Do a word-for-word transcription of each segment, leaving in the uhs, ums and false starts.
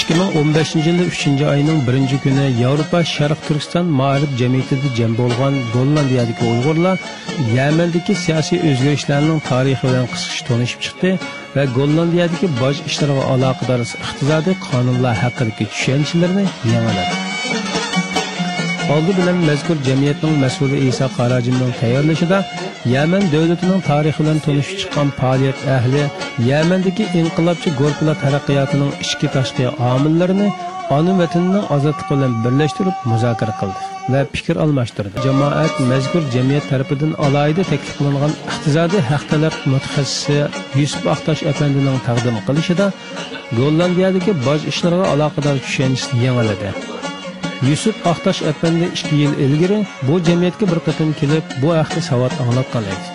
ئىككى مىڭ ئون بەشىنچى يىلى ئۈچىنچى ئاينىڭ بىرىنچى كۈنى ياۋروپا شەرق تۈركىستان مائارىپ جەمئىيىتىدە جەم بولغان گوللاندىيەدىكى ئۇيغۇرلار يەمەندىكى سىياسىي ئۆزگىرىشلەرنىڭ تارىخى بىلەن قىسقىچە تونۇشۇپ چىقتى ۋە گوللاندىيەدىكى باج ئىشلىرىغا ئالاقىدار ئىقتىسادىي قانۇنلار ھەققىدىكى چۈشەنچىلىرىنى يېڭىلىدى. ئالدى بىلەن مەزكۇر جەمئىيەتنىڭ مەسئۇلى ئىسا قاراجىمنىڭ تەييارلىشىدا يەمەن دۆلىتىنىڭ تارىخى بىلەن تونۇشۇپ چىققان پائالىيەت ئەھلى يەمەندىكى ئىنقىلابچى گۇرۇپپىلار تەرەققىياتىنىڭ ئىچكى تاشقى ئامىللىرىنى ئانا ۋەتىنىنىڭ ئازادلىقى بىلەن بىرلەشتۈرۈپ مۇزاكىرە قىلدى ۋە پىكىر ئالماشتۇردى. جامائەت مەزكۇر جەمئىيەت تەرىپىدىن ئالاھىدە تەكلىپ قىلىنغان ئىقتىسادىي ھەق تەلەپ مۇتەخەسسىسى يۈسۈپ ئاقتاش ئەپەندىنىڭ تەقدىم قىلىشىدا گوللاندىيەدىكى باج ئىشلىرىغا ئالاقىدار چۈشەنچىسى يېڭىلىدى. يۈسۈپ ئاقتاش ئەپەندى ئىككى يىل ئىلگىرى بۇ جەمئىيەتكە بىر قېتىم كېلىپ، بۇ ھەقتە ساۋات ئاڭلاتقان ئىدى.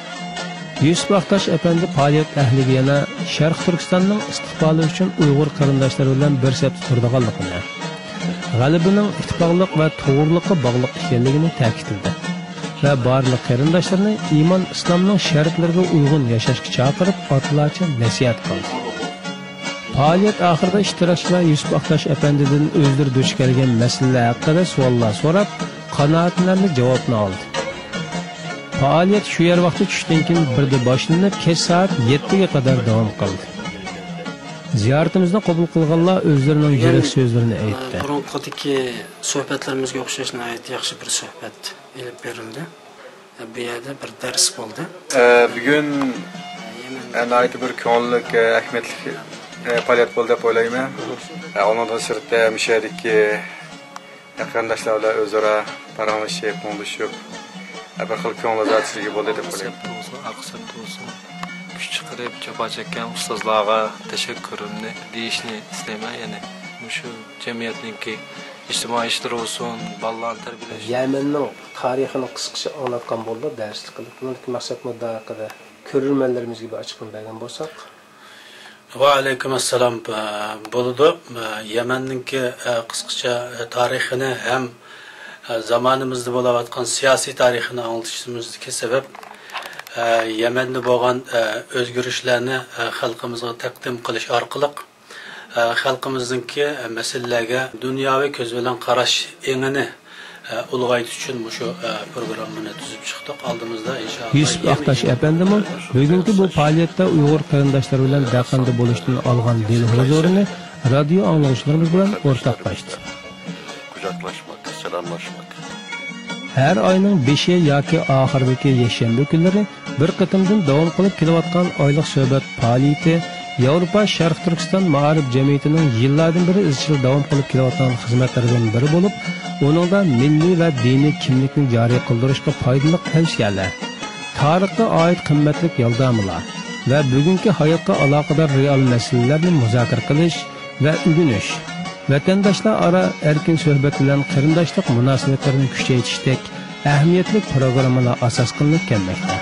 يۈسۈپ ئاقتاش ئەپەندى پائالىيەت ئەھلىگە يەنە شەرقىي تۈركىستاننىڭ ئىستىقبالى ئۈچۈن ئۇيغۇر قېرىنداشلىرى بىلەن بىر سەپتە تۇرىدىغانلىقىنى، غەلىبىنىڭ ئىتتىپاقلىق ۋە توغرىلىققا باغلىق ئىكەنلىكىنى تەكىتلىدى ۋە بارلىق قېرىنداشلىرىنى ئىمان ئىسلامنىڭ شەرتلىرىگە ئۇيغۇن ياشاشقا چاقىرىپ، ئاتىلارچە نەسىھەت قىلدى. پائالىيەت ئاخىرىدا ئىشتىراكچىلار يۈسۈپ ئاقتاش ئەپەندىدىن ئۆزلىرى دۇچ كەلگەن مەسىلىلەر ھەققىدە سوئاللار سوراپ، قانائەتلەندۈرۈش جاۋابىنى ئالدى. پائالىيەت شۇ يەر ۋاقتى چۈشتىن كېيىن بىردە باشلىنىپ، كەچ سائەت يەتتىگە قەدەر داۋام قىلدى. زىيارىتىمىزنى قوبۇل قىلغانلار ئۆزلىرىنىڭ يۈرەك سۆزلىرىنى ئېيتتى. بۇرۇنقىدىكى سۆھبەتلىرىمىزگە ئوخشاش ناھايىتى ياخشى بىر سۆھبەت ئېلىپ بېرىلدى. بۇ يەردە بىر دەرس بولدى. ئە، بۈگۈن ئە، ناھايىتى بىر كۆڭۈللۈك، ئە، ئەھمىيەتلىك، ئە، پائالىيەت بولدى دەپ ئويلايمەن. ئە، ئۇنىڭدىن سىرتتا مۇشۇ يەردىكى، ئە، قېرىنداشلار بىلەن ئۆزئارا پاراڭلىشىپ، مۇڭدىشىپ، ئە، بىر خىل كۆڭۈل ئازادىچىلىكى بولدى دەپ ئويلايمەن. سەپتە بولسۇن، ئارقا سەپتە بولسۇن، كۈچ چىقىرىپ جاپا چەككەن ئۇستازلارغا تەشەككۈرۈمنى دېيىشنى ئىستەيمەن. يەنى مۇشۇ جەمئىيەتنىڭكى ئىجتىمائىي ئىشلىرى بولسۇن، بالىلارنى تەربىيەلەش. يەمەننىڭ تارىخىنى قىسقىچە ئاڭلاتقان بولدى دەرسلىك قىلىپ. بۇنىڭدىكى مەقسەت مۇددىئا ھەققىدە كۆرۈرمەنلىرىمىزگە بىر ئاچىقلىما بەرگەن بولساق. ۋەئەلەيكۇم ئەسسالام. بولىدۇ. يەمەننىڭكى قىسقىچە تارىخىنى ھەم زامانىمىزدا بولۇۋاتقان سىياسىي تارىخىنى ئاڭلىتىشىمىزدىكى سەۋەب، يەمەندە بولغان ئۆزگىرىشلەرنى خەلقىمىزغا تەقدىم قىلىش ئارقىلىق، خەلقىمىزنىڭكى مەسىلىلەرگە دۇنياۋى كۆز بىلەن قاراش ئېڭىنى ئۇلغايتىش ئۈچۈن مۇشۇ پروگراممىنى تۈزۈپ چىقتۇق. ئالدىمىزدا ئىنشائاللا يۈسۈپ ئاقتاش ئەپەندىمۇ بۈگۈنكى بۇ پائالىيەتتە ئۇيغۇر قېرىنداشلىرى بىلەن دەقەندە بولۇشتىن ئالغان دىل ھۇزۇرىنى رادىيو ئاڭلىغۇچىلىرىمىز بىلەن ئورتاقلاشتى. قۇچاقلاشماق، سالاملاشماق. ھەر ئاينىڭ بېشى ياكى ئاخىرىدىكى يەكشەنبە كۈنلىرى بىر قېتىمدىن داۋام قىلىپ كېلىۋاتقان ئايلىق سۆھبەت پائالىيىتى ياۋروپا شەرقىي تۈركىستان مائارىپ جەمئىيىتىنىڭ يىللاردىن بېرى ئىزچىل داۋام قىلىپ كېلىۋاتقان خىزمەتلىرىدىن بىرى بولۇپ، ئۇنىڭدا مىللىي ۋە دىنىي كىملىكنى جارى قىلدۇرۇشقا پايدىلىق تەۋسىيەلەر، تارىخقا ئائىت قىممەتلىك يولنامىلار ۋە بۈگۈنكى ھاياتقا ئالاقىدار رېئال مەسىلىلەرنى مۇزاكىرە قىلىش ۋە ئۆگىنىش، ۋەتەنداشلار ئارا ئەركىن سۆھبەت بىلەن قېرىنداشلىق مۇناسىۋەتلىرىنى كۈچەيتىشتەك ئەھمىيەتلىك پروگراممىلار ئاساس قىلىنىپ كەلمەكتە.